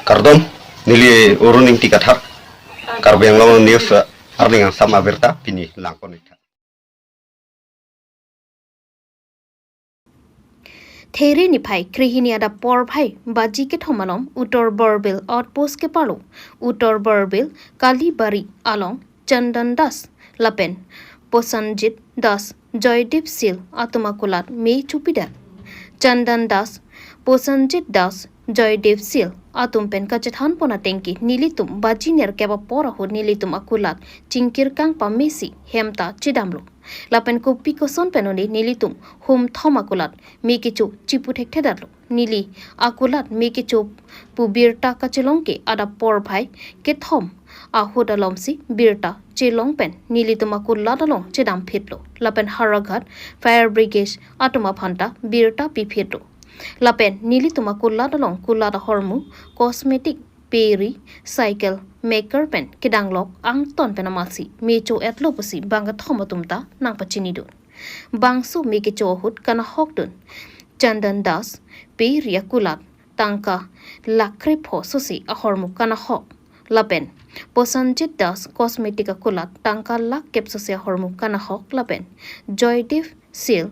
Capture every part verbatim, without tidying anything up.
Kardom, neli Arun Ingti Kathar, Karbi Anglong News, eh, arni angsam abirta pini langpon-ik tha. There niphai krehini adap porphai baji kethom along Uttar Borbil Outpost keparlo, Uttar Borbil Kalibari along Chandan Das lapen Prosenjit Das, Joydev Sil atum akulat me chopidet. Chandan Das, Prosenjit Das, Joydev Sil atum pen kachethanpon atengke nelitum baji nerkep apor ahut nelitum akulat chingkirkang pamesi hem ta chedamlo. Lapen kopi koson pen un-e nelitum hum thom akulat me kecho chipu thekthedetlo. Neli akulat me kecho pu birta kachelong ke adap porphai kethom ahut alomsi birta chelong pen nelitum akulat along chedamphitlo. Lapen Howraghat Fire Brigade atum aphan ta birta piphitlo. Lapen nelitum akulat along kulat ahormu, cosmetic, peri, cycle maker pen kedanglok angton pen amatsi me cho-etlo pusi bangkethom atum ta nangpachinidun. Bangso me kecho ahut kanahokdun Chandan Das, peri akulat tangka lakh krepho sosi ahormu kanahok. Lapen Prosenjit Das, cosmetic akulat tangka lakh kep sosi ahormu kanahok. Lapen Joydev Sil,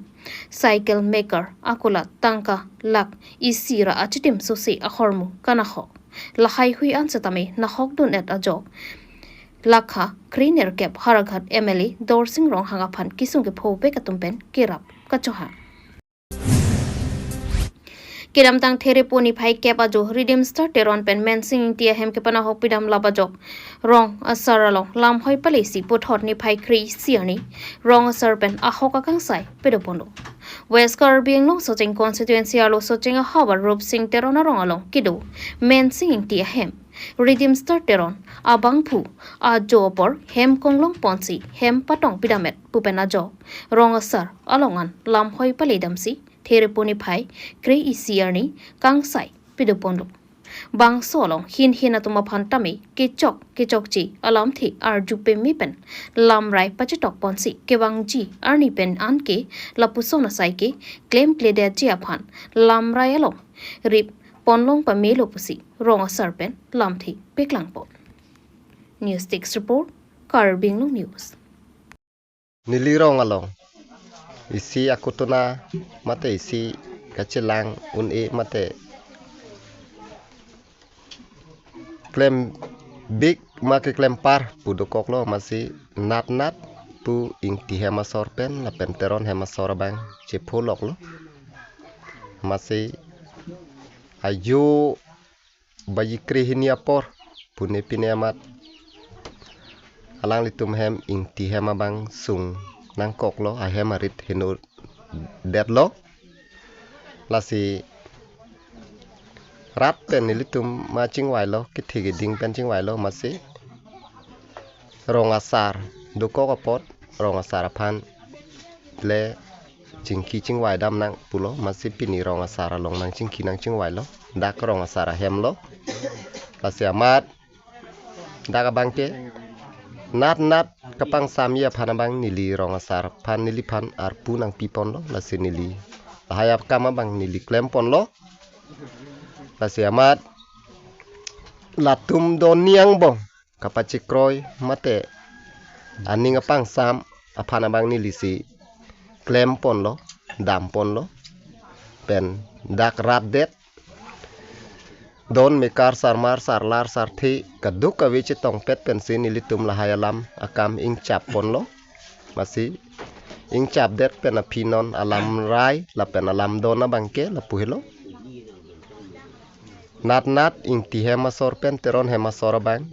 cycle maker akulat tangka lakh isi ra achitim sosi ahormu kanahok. Lahaihui an setame nahokdun-et ajok lakha krenerkep Howraghat M L A Dorsing Ronghang aphan kesung kephovek atum pen kerap kachohang. Kedamtang Therepo niphai kep ajo Redeem Star Teron pen Mensing Ingti ahem kepanahok pidam lap ajok rong asar along lamhoi palesi puthot niphai kre-isi arni rong asar pen ahok akangsai padoponlo. West Karbi Anglong Socheng constituency arlo Socheng ahavar Rupsing Teron arong along kedo Mensing Ingti ahem Redeem Star Teron abangphu ajo apor hem konglong ponsi hem patong pidamet pu pen ajok rong asar along an lamhoi paledamsi Therepo niphai kre-isi arni kangsai padoponlo. Bangso along hin hin atum aphan tame kechok kechokche alamthe arju peme pen lamrai pachetok ponsi kevangji arni pen anke lapuson asai ke klemkledetji aphan lamrai along rip ponlong pamelo pusi rong asar pen lamthe paklangpon. News Desk Report, Karbi Anglong News. Neli rong along isi akutuna mate isi kachelang un-e mate klembik ma keklempar pu dokoklo, amatsi natnat pu Ingti hem asor pen lapen Teron hem asor abang chepholoklo. Amatsi ajo baji krehini apor pune pine amat alanglitum hem Ingti hem abang sung nangkoklo, ahem arit henodetlo. Lasi rat pen nelitum ma chingvailo, kethe keding pen chingvailo, amatsi rong asar dokok apot rong asar aphan le chingki chingvai damnang pulo, amatsi pini rong asar along nangchingki nangchingvailo, dak rong asar ahem lo. Lasi amat dak abangke natnat kapangsamji aphan abang neli rong asar aphan neliphan arpu nangpiponlo, lasi neli lahai akam abang neli klemponlo. Lasi amat latum doni angbong kapachekroi mate aning apangsam aphan abang nelisi klemponlo, damponlo, pen dak rat det don mekar sarmar sarlar sarthe kadokave chetongpet pensi nelitum lahai alam akam ingchapponlo. Amatsi ingchapdet pen aphi non alamrai lapen alamdon abangke lapu helo. Natnat Ingti hem asor pen Teron hem asor abang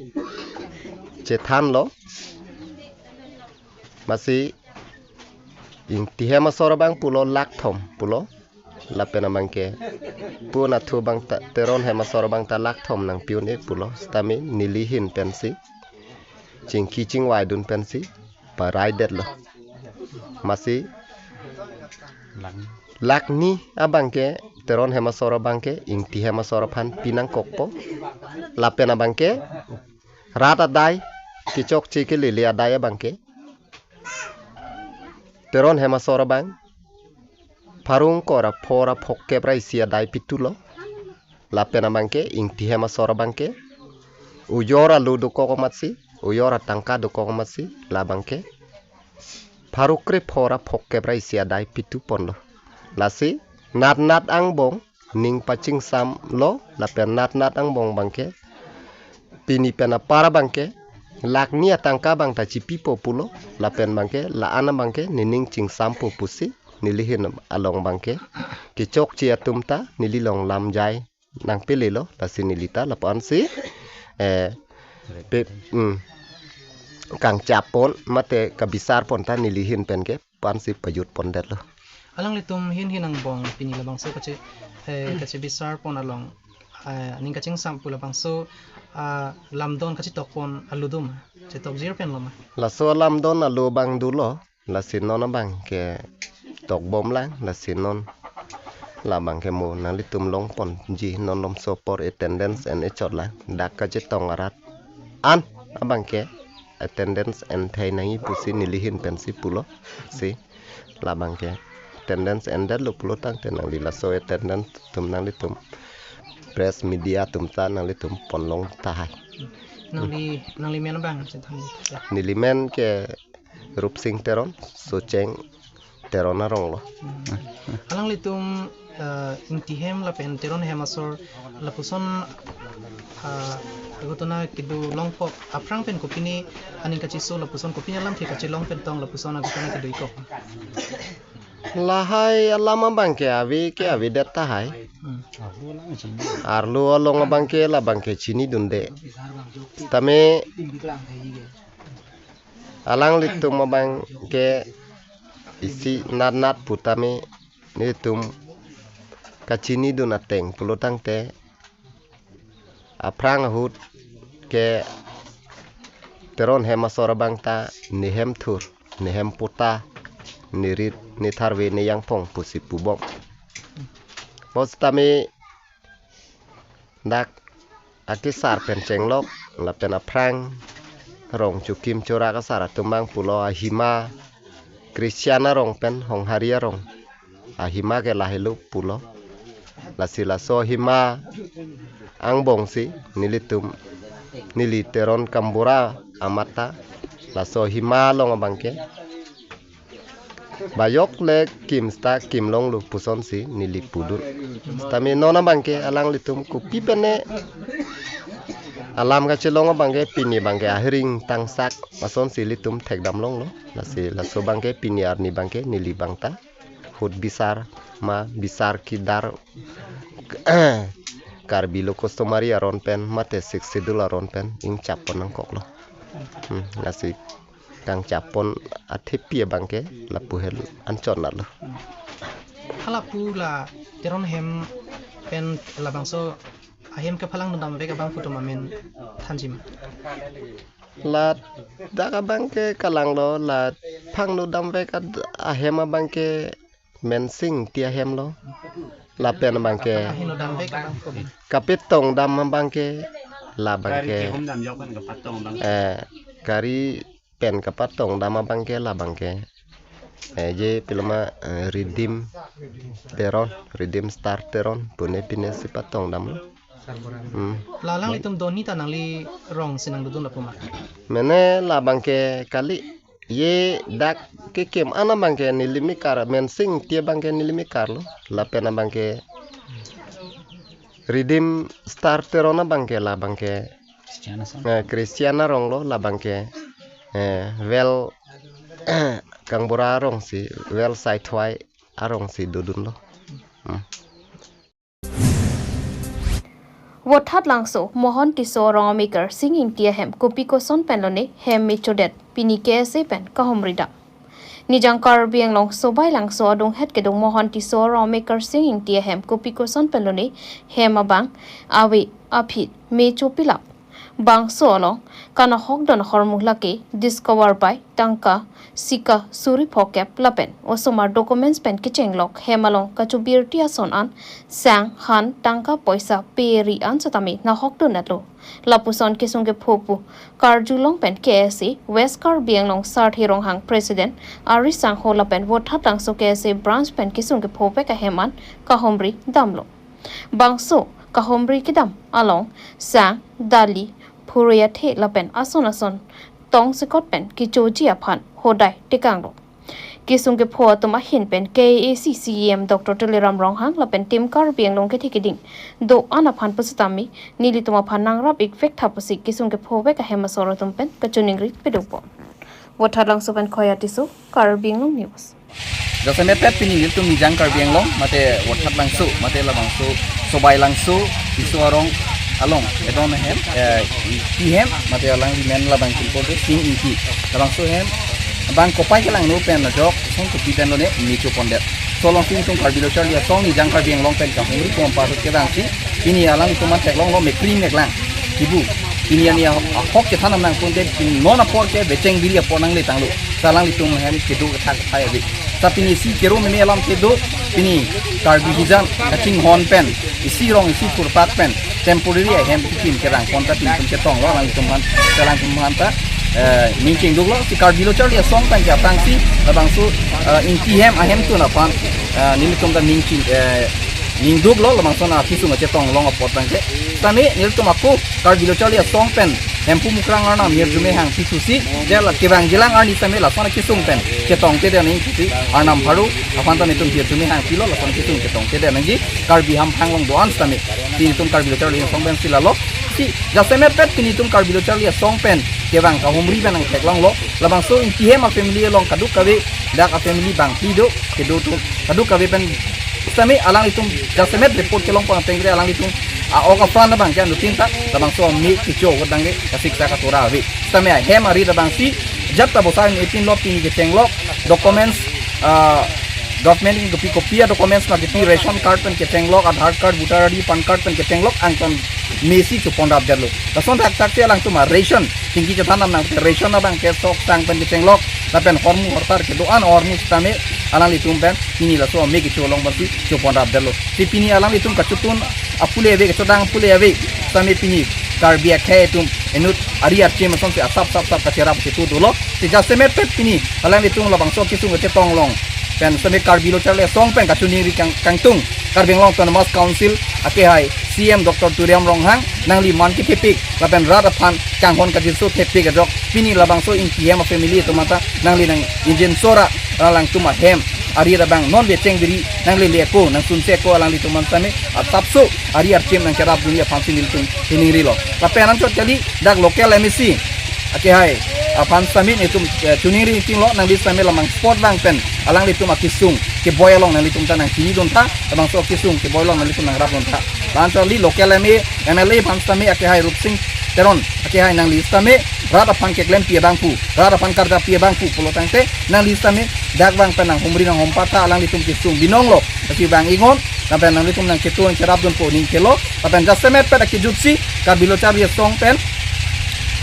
chethanlo. Amatsi Ingti hem asor abang pulo lakh thom pulo. Lapen abangke pu nathu abang ta, Teron hem asor abang ta lakh thom nangpi un-e pulo. Sitame neli hin pensi chingki chingvaidun pensi paraidetlo. Amatsi lakh ni abangke Teron hem asor abangke Ingti hem asor aphan pinangkokpo. Lapen abangke rat adai kechokche kelele adai abangke Teron hem asor abang pharo ingkoi ra pho ra phongokep ra isi adai pitulo. lapen abangke Ingtihem asor abangke ujor alu dokok amatsi, ujor atangka dokok amatsi, labangke pharo kre phongo ra phongo kep ra isi adai pitu ponlo. Lasi natnat angbong ning pachingsamlo, lapen natnat angbong abangke pini pen apar abangke lakni atangka abang ta chipipo pulo, lapen abangke la-an abangke nening chingsampo pusi nelihin along abangke kechokche atum ta neli along lamjai nangpelelo, lasi neli ta lapu-ansi, eh, pe, hmm, kangchap pon mate kabisar pon ta nelihin pen ke pu-ansi pajut pondetlo. Alanglitum hin hin angbong pini labangso kache, eh, kachebisar pon along, eh, aning kachingsam pu labangso, ah, lamdon kachetok pon alu doma, chetok jir pen loma? Laso alamdon alu abang dolo, lasi non abangke tokbomlang, lasi non labangke mo nanglitum longponji non lomso apor attendance en-e chotlang, dak kachetong arat an abangke attendance enthai nangji pusi nelihin pensi pulo, si labangke attendance endetlo pulo tangte nangli laso attendance atum nanglitum press media atum ta nanglitum ponlong tahai. Nangli, nangli men abang chethan di. Neli men ke Rupsing Teron, Socheng Teron arong lo. Hmm. Alanglitum, eh, Ingtihem lapen Teron hem asor lapuson, eh, agutona kedo longkok aphrang pen kopine aning kachiso lapuson kopine alamthe kachelong pen tong lapuson agutona kedo ikok? Lahai alam abangke ave ke avedet tahai. Hmm. Arlo along abangke labangke chinidunde. Tame alanglitum abangke isi natnat putame nelitum kachinidun ateng pulo tangte aphrang ahut ke Teron hem asor abang ta nehem thur, nehem pota, nerit, netharve, neyangphong pusi pubom. Bos tame dak akesar pen chenglok lapen aphrang rong chukim churak asar atum abang pulo ahima Christian arong pen Honghari arong ahima ke lahelo pulo. Lasi laso ahima angbongsi nelitum, neli Teron Kambura amat ta laso ahima along abangke bayok le kim sta kimlonglo pusonsi neli pudun. Sitame non abangke alanglitum kopi pene alam kachelong abangke pini abangke ahiring tangsak asonsi ilitum thekdam longlo. Lasi laso abangke pini arni abangke neli abang ta ahut bisar ma bisar kedar Karbi lo customary aron pen mate Sixth Schedule aron pen ingchap pon nangkoklo. Hmm, lasi kangchap pon athepi abangke lapu hel anchot nalo. Hala pu la Teron hem pen labangso ahem kephalang dundam vek abang pu atum amen thanji ma? Ladak abangke kalanglo, la phang dundam vek ad-, ahem abangke Mensing Ingti ahem lo. Lapen abangke Ahin dundam vek abang pu. Kapatong dam abangke, labangke. Gari kehum dam jok kan kapatong abang. Eh, gari pen kapatong dam abangke labangke. Eh, je piloma, eh, Redeem Teron, Redeem Star Teron, pune pine si patong damlo. Hmm. La alanglitum doni ta nangli rong si nangdodun lapu ma? Mene labangke kali, ye dak kekim an abangke neli mekar, Mensing Ingti abangke neli mekarlo, lapen abangke Redeem Star Teron abangke labangke Christian asong. Eh, Christian arong lo labangke. Eh, well, Kangbura arong si, well Saithwai arong si dodunlo. Hmm. Vothatlangso Mohon Tisso arong Amekar Sing Ingti ahem kopi koson pen lone hem mechodet, pini K S A pen kahumri dam. Nijang Karbi Anglong Sobailangso adunghet kedung Mohon Tisso arong Amekar Sing Ingti ahem kopi koson pen lone hem abang ave aphi mecho pilap. Bangso along kanahokdun ahormu lake discover by tangka sika suri phokep lapen osomar documents pen kechenglok hem along kachobirti ason an sang han tangka poisa peri an setame nahokdun-etlo. Lapuson kesung kepho pu karjulong pen K S A West Karbi Anglong Sarthe Ronghang President Ari Sangho lapen Vothatlangso K S A Branch pen kesung kepho vek ahem an kahumri damlo. Bangso kahumri kedam along sang, dali, phurui athe lapen ason ason tongsekot pen kechoji aphan hodai tekanglo. Kesung kepho atum ahin pen K A A C C E M Doctor Tuliram Ronghang lapen Team Karbi Anglong kethe keding do-an aphan pusitame nelitum aphan nangrap-ik vek tha pusi kesung kepho vek ahem asor atum pen kachiningri pidunpon. Vothatlangso pen Khoya Tisso, Karbi Anglong News. Jasemet pet pini nelitum Nijang Karbi Anglong, mate Vothatlangso, mate labangso, Sobailangso, Tisso arong along, edon ahem, eh, Ingti hem, mate alangli men labang Kimpo do, Sing Ingti. Labangso hem, bang kopai kelangno pen ajok, song kopi pen lone, me chopondet. Solongsi nelitum Karbi Lo Charli Asong, Nijang Karbi Anglong pen kahumri pom parut kevangsi, pini alanglitum aphan theklonglo mekri meklang. Kibu, pini ani a-, ahok kethan nangpon te, pini non apor ke becheng biri apor nangle tanglo. Sa alanglitum hem kedo kethak thai abi. Sa pini isi kero meme alam kedo, pini Karbi hijan kachinghon pen, isi rong isi thurpak pen, temporary ahem kikim kerang pon ta pini tum chetonglo alanglitum aphan, alanglitum aphan ta, eh, ning chingduklo, si Karbi Lo Charli Asong pen ke aphrangsi, labangso, eh, Ingti hem ahemtun aphan, eh, nelitum ta ning ching, eh, ningduklo, labangso na kisung chetong long apot tangke. Sitame nelitum ako Karbi Lo Charli Asong pen Hemphu Mukrang Arnam Hirjume Hangpi thusi, je la kevangjilang arni sitame lason akisung pen chetongtedet nangji thusi, Arnam Pharo aphan ta nelitum Hirjume Hangpilo, lason akisung chetongtedet nangji, Karbi hamphang along do-an sitame, pini nelitum Karbi Lo Charli Asong pensi lalo, si jasemet pet pini nelitum Karbi Lo Charli Asong pen kevang kahumri pen nangtheklonglo, labangso Ingti hem a-family along kadokave, dak a-family bangphli do, kedo atum kadokave pen sitame alanglitum jasemet report kelong pangtengre alanglitum a-ok apran abang ke anuttin ta labangso ame kecho got dangre kasiksak atora ave. Sitame ahem arit abangsi jat ta bosa ipinlo, pini kechenglok documents, ah, government in kopi kopi a-documents ma kipi, ration card pen kechenglok, Aadhaar card, voter I D, PAN card pen kechenglok angton mesi choponrapdetlo. Lason thakthak si alangtum a-ration, chingki chethan nang ration abang ke sok sang pen kechenglok, lapen hormu hortar kedo-an hormu sitame alanglitum pen pini laso ame kecho along pensi choponrapdetlo. Si pini alanglitum kachotun apule ave, kachodang apule ave, sitame pini Karbi akhei atum inut ari archim asonsi asap sap sap kacherap ketu dolo. Si jasemet pet pini alanglitum labangso kisung kachetong long pen sitame Karbi Lo Charli Asong pen kachiningri kang, kangtung Karbi Anglong Autonomous Council akehai C M Doctor Tuliram Ronghang, nangli man kethepik lapen rat aphan kanghon kajinso thepik ajok, pini labangso Ingti hem a-family atum anta nangli nang-ingjinso ra, alangtum ahem arit abang non becheng biri nanglele ako, nangsunse ako, alanglitum aphan sitame asapso ari archim nangcherapdunji aphansi nelitum chiningrilo. Lapen anchot kali dak local M A C akehai aphan sitame nelitum, eh, chiningri chinglo, nangli sitame lamang spot abang pen alanglitum akisung keboi along nanglitum ta nangchinidun tha, labangso akisung keboi along nanglitum nangrapdun tha. Laso kali local M A, M L A aphan sitame akehai Rupsing Teron akehai, nangli sitame rat aphan keklempi abangphu, rat aphan karjapi abangphu pulo tangte nangli sitame dak abang pen nanghumri nanghumpa tha, alanglitum kisung binonglo, lasi bang ingon, lapen nanglitum nangchetu nangcherapdunpo ning kelo, lapen jasemet pet akejutsi Karbi Lo Charli Asong pen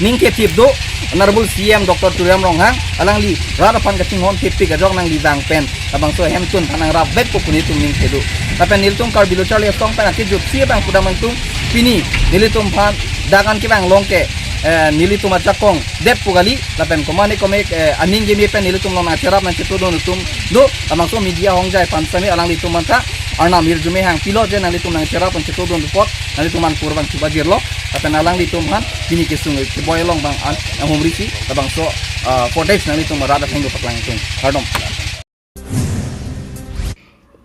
ning kethip do Honorable C M Doctor Tuliram Ronghang, alangli rat aphan kachinghon thepik ajok nangli bang pen labangso ahemtun aphan nangrap vekpo pu nelitum ning kedo. Lapen nelitum Karbi Lo Charli Asong pen akejutsi abang pudam angtung, pini nelitum aphan dak an kevang long ke, eh, nelitum ajakong det pu kali, lapen komane kome, eh, aning keme pen nelitum along nangcherap nangchetudun atum do, labangso media hongjai aphan sitame alanglitum anta Arnam Hirjume Hangpilo je nanglitum nangcherap nangchetudun apot nanglitum aphan pur abang chubajirlo, lapen alanglitum aphan pini kisung keboi along abang an nanghumrisi labangso, ah, footage nanglitum rat athengno paklang tung. Kardom.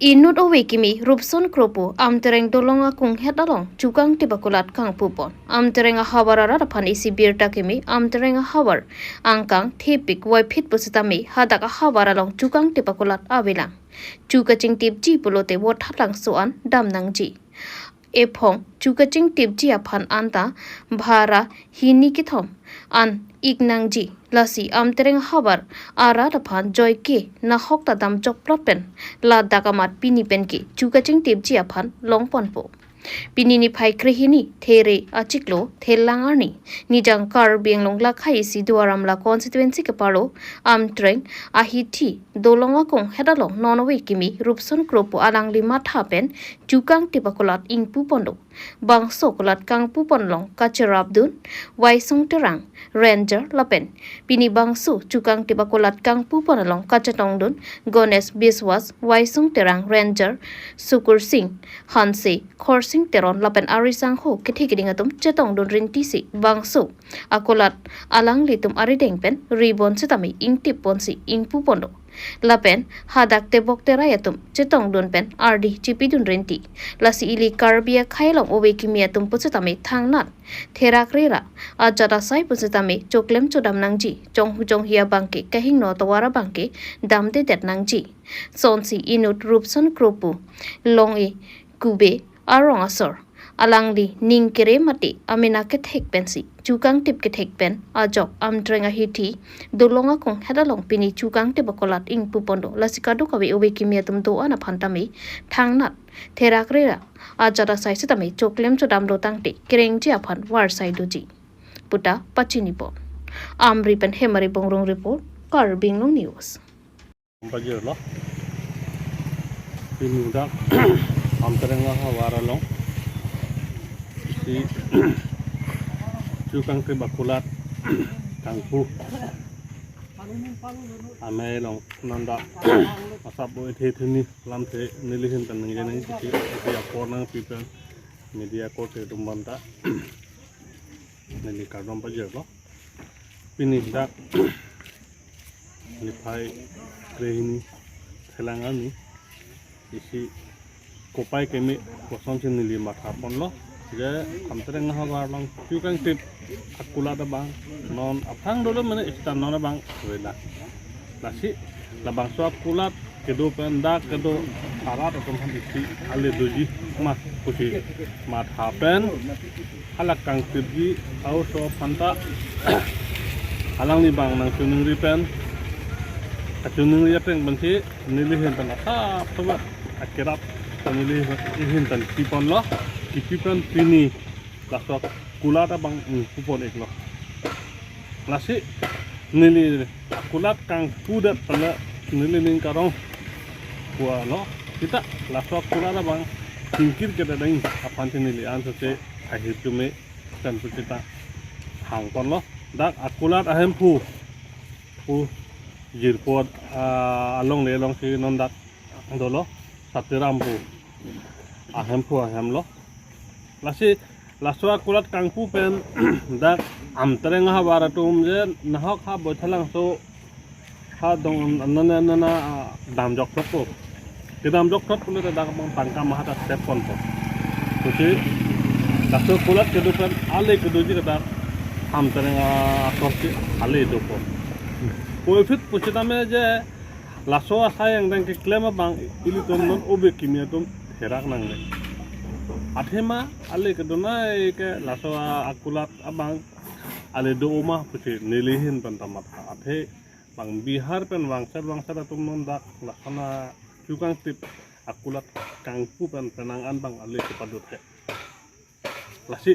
Inut ove kimi Rupson Kro pu Amtereng dolong akunghet along chukang tipakulat kangpupon. Amtereng ahavar arat aphan isi birta kimi Amtereng ahavar angkang thepik voiphit pusitame hadak ahavar along chukang tipakulat avelang. Chu kachingtipji pulote Vothatlangso an dam nangji. Ephong chu kachingtipji aphan anta bhara hini kethom an ik nangji. Lasi Amtereng ahavar arat aphan joike nahok ta dam jokplot pen ladak amat pini penke chu kachingtipji aphan longponpo. Pini niphai krehini there achiklo thelang arni Nijang Karbi Anglong lakhai isi Duar Amla constituency keparo Amtereng ahithi dolong akunghet along non ove kimi Rupson Kro pu alangli matha pen chukang tipakulat ingpupon do. Bangso akulat kangpupon along kacherapdun Waisong Terang, Ranger, lapen pini bangso chukangtip akulat kangpupon along kachetongdun Ganesh Biswas, Waisong Terang, Ranger, Sukur Singh, Hanse, Khorsing Teron lapen arisangho kethe keding atum chetongdun rintisi bangso akulat alanglitum arideng pen ribon sitame ingtipponsi ingpuponlo. Lapen hadak tebok terai atum chetongdun pen ardi chipidun rinti. Lasi ili Karbi akhei along ove kimi atum pusitame thangnat, therak rera, ajat asai pusitame choklem chodam nangji, chonghu chonghi abangke, kahingno tovar abangke damdedet nangji. Sonsi inut Rupson Kro pu Long-e Kube arong asor alangli ning kere mate amena kethek pensi chukangtip kethek pen ajok Amtreng ahithi Dolong akonghet along pini chukangtip akulat ingpuponlo. Lasi kadokave ove kimi atum do-an aphan tame thangnat, therak rera, ajat asai sitame choklem chodamlo tangte kerengji aphan varsai doji puta pachinipon. Amri pen Hemari Bongrung report, Karbi Anglong News. Pajirlo. Pini dak Amtreng ahavar along isi chukangtip akulat kangpu amei along nanda asap o ithe thini lamthe nelihin pen nangjenang isi isi apor nangpipen media korte atum aphanta neli kardom pajirlo. Pini dak niphai krehini thelang arni isi kopai keme kosonsi neli mathaponlo je Amtreng ahavar along chukangtip akulat abang non aphan dolo mane ista non abang vela. Lasi labangso akulat kedo pen dak kedo arat atum aphan isi ale doji ma pusi matha pen hala kangtipji aoso aphanta alangli abang nangchiningri pen kachiningri ateng pensi nelihin pen asap sobat akerap nelihin pen kiponlo, kipi pen pini laso akulat abang ingpupon iklo. Lasi neli akulat kangpudet pen neli ning karong pulo. Sita laso akulat abang tingkir kedet ding aphansi neli ansose ahirjume pen pusita hangponlo. Dak akulat ahemphu pu jirpo, ah, alongle alongsi non dak dolo Satiram pu ahemphu ahemlo. Lasi laso akulat kangpu pen dak Amtreng ahavar atum je nahok ha Baithalangso ha dong nana nana, ah, damjok thotpo. Kedamjok thot pulote dak abang tangka maha ta sepponpo. Pusi laso akulat kedo pen ale kedoji ke dak Amtreng akorsi ale dopo. Puvoiphit pusitame je laso asai angdeng keklem abang ilitum non ove kimi atum therak nangne. Athema ale kedonai ke laso akulat abang ale do ma pusi nelihin pen ta matha. Athe bang Bihar pen vangset vangset atum non dak lason achukangtip akulat kangpu pen penang an abang ale kepadothe. Lasi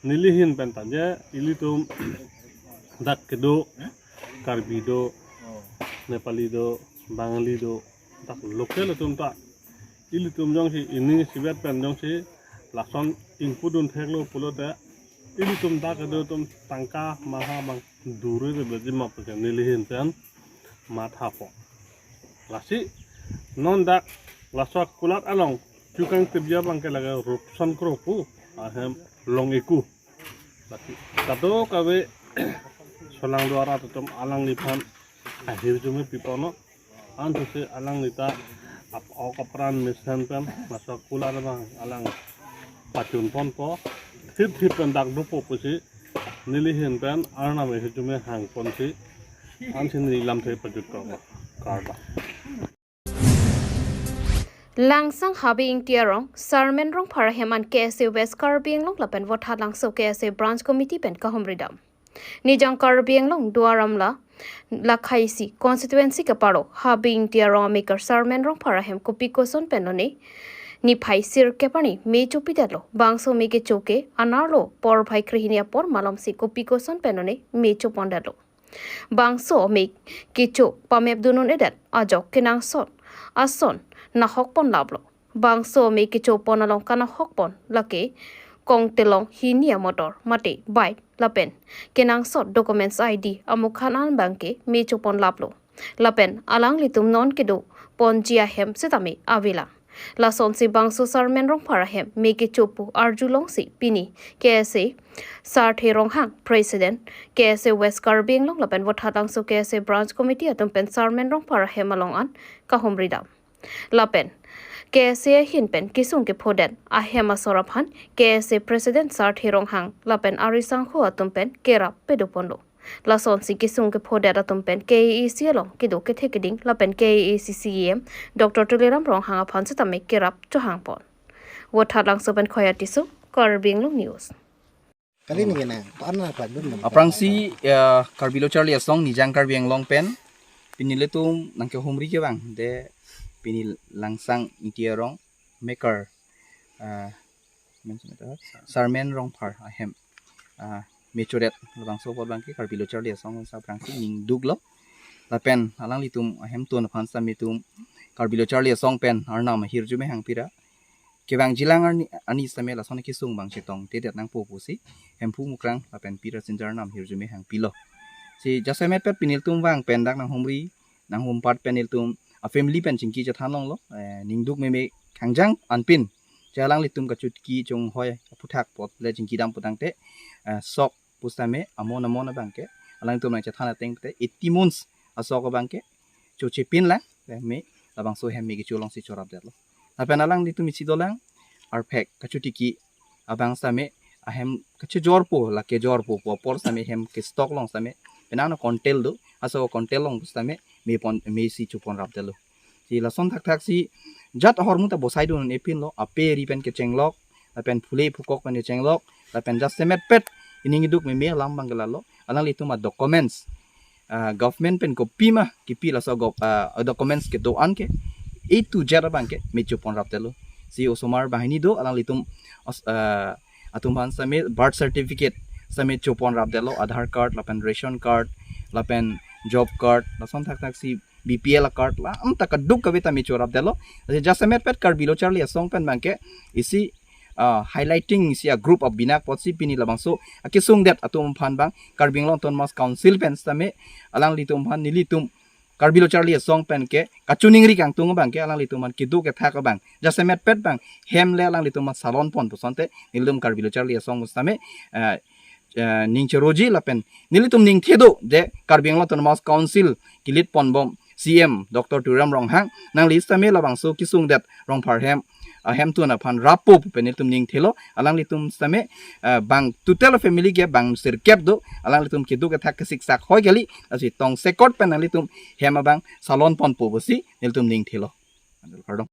nelihin pen ta je ilitum dak kedo Karbi do, Nepali do, Bangali do, dak local atum ta ilitum jongsi ining isivet pen jongsi lason ingpudun theklo pulote ilitum dak kedo atum tangka maha abang duri re beji ma pusi nelihin pen mathapo. Lasi non dak laso akulat along chukangtipji abang ke lake Rupson Kro pu ahem Long-e Ku. Lasi kadokave solangdo arat atum alangliphan ahirjume piponlo. Ansose alangli ta ap-, ok apran mesen pen laso akulat abang alang pachunponpo. Thip thip pen dak dopo pusi nelihin pen Arnam ahirjume hangponsi ansi neli lamthe pajutpo. Kardom. Langsang Habe Ingti arong, Sarmen Rongphar ahem an K S A West Karbi Anglong lapen Vothatlangso K S A Branch Committee pen kahumridam. Nijang Karbi Anglong Duar Amla lakhaisi constituency keparo Habe Ingti arong amekar Sarmen Rongphar ahem kopi koson pen lone niphai sirkep arni me chopidetlo. Bangso me kecho ke anerlo porphai krehini apor malomsi kopi koson pen lone me chopondetlo. Bangso me kecho pamepdun un-edet ajok kenangsot ason nahokpon laplo. Bangso me kechopon along kanahokpon lake kongtelong hini amotor mate bike lapen kenangsot documents I D amukhan an abangke me choponlaplo. Lapen alanglitum non kedoponji ahem sitame avelang. Lasonsi bangso Sarmen Rongphar ahem me kecho pu arjulongsi pini K S A Sarthe Ronghang, President K S A West Karbi Anglong lapen Vothatlangso K S A Branch Committee atum pen Sarmen Rongphar ahem along an kahumridam. Lapen K S A ahin pen kesung kephodet ahem asor aphan K S A President Sarthe Ronghang lapen arisangho atum pen kerap pedoponlo. Lasonsi kesung kephodet atum pen K A A C along kedo kethe keding lapen K A A C C E M Doctor Tuliram Ronghang aphan sitame kerap chohangpon. Vothatlangso pen Khoya Tisso, Karbi Anglong News. Kali ni kena, paana pa dun. Aphrangsi, ya, Karbi Lo Charli Asong Nijang Karbi Anglong pen pini ilitum nangkehumri kevang de pini Langsang Ingti arong Mekar, ah, men sumeta, Sarmen Rongphar ahem, ah, me chodet labangso apot abangke Karbi Lo Charli Asong sa aphrangsi ningduklo. Lapen alanglitum ahemtun aphan sitame itum Karbi Lo Charli Asong pen Arnam ahirjume hangpira kevangjilang arni, arni sitame lason akesung abang chetongtedet nangpo pusi Hemphu Mukrang lapen Pira Sinjar Arnam ahirjume hangpilo. Si jasemet pet pini ilitum vang pen dak nanghumri, nanghumpat pen ilitum a family pen chingki chethan longlo, eh, ningduk meme khangjang anpin che alanglitum kachotiki chonghoi aphuthak apot le chingkidam putangte, eh, sok pusitame amon amon abangke alanglitum nangchethan ateng te eighty months asok abangke chochepinlang, eh, me labangso ahem me kecholongsi chorapdetlo. Lapen alanglitum isi dolang arphek kachotiki abang sitame ahem kachejorpo, lake jorpo pu apor sitame hem ke stock along sitame penang no kontel do, aso kontel along sitame mepon, mesi choponrapdetlo. Si lason thakthaksi jat ahormu ta bosaidun epinlo, ape ri pen kechenglok lapen phule phukok pen kechenglok lapen jasemet pet ining iduk meme alam abangke lalo, alanglitum a documents, ah, government pen kopima kipi laso gov-, ah, documents kedo-an ke A to Z abangke me choponrapdetlo. Si osomar banghini do, alanglitum os-, ah, atum aphan sitame birth certificate sitame choponrapdetlo, Aadhaar card lapen ration card lapen job card, lason thakthaksi B P L card, la amta kadokave ta me chorapdetlo. Jasemet pet Karbi Lo Charli Asong pen abangke isi, ah, highlighting isi a group abina apotsi pini labangso akesungdet atum aphan abang Karbi Anglong Autonomous Council pen sitame alanglitum aphan nelitum Karbi Lo Charli Asong pen ke kachiningri kangtung abangke alanglitum aphan kedo kethak abang jasemet pet abang hem le alanglitum aphan salonpon pusonte nelitum Karbi Lo Charli Asong sitame, eh, eh, ning cheroji lapen nelitum ningthe do de Karbi Anglong Autonomous Council kilitponbom C M Doctor Tuliram Ronghang nangli sitame labangso kesungdet Rongphar hem, ah, ahemtun aphan rappo pu pen nelitum ningthelo, alanglitum sitame, ah, bang total family ke bang sirkep do, alanglitum kedo kethak kesiksak hoi kali, lasi tongsekot pen nanglitum hem abang salonponpo pusi nelitum ningthelo. Kardom.